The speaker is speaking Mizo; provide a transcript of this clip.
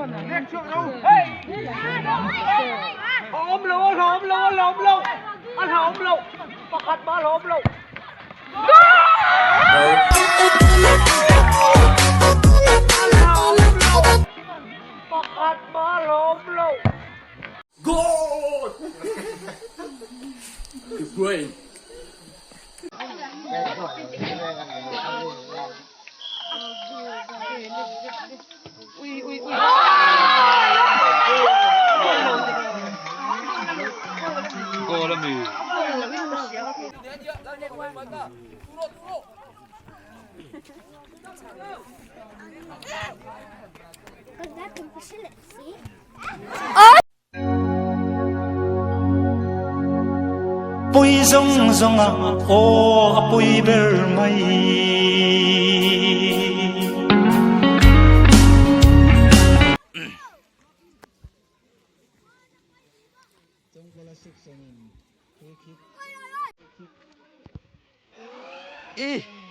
Awm lo, a hlawm lo, a hlawm lo, a hlawm lo, pakhat mah a hlawm lo. Pakhat mah a hlawm lo. Goal! De Bruyne. Goal ami. Pui zawng zawng a aw a pui ber mai. I.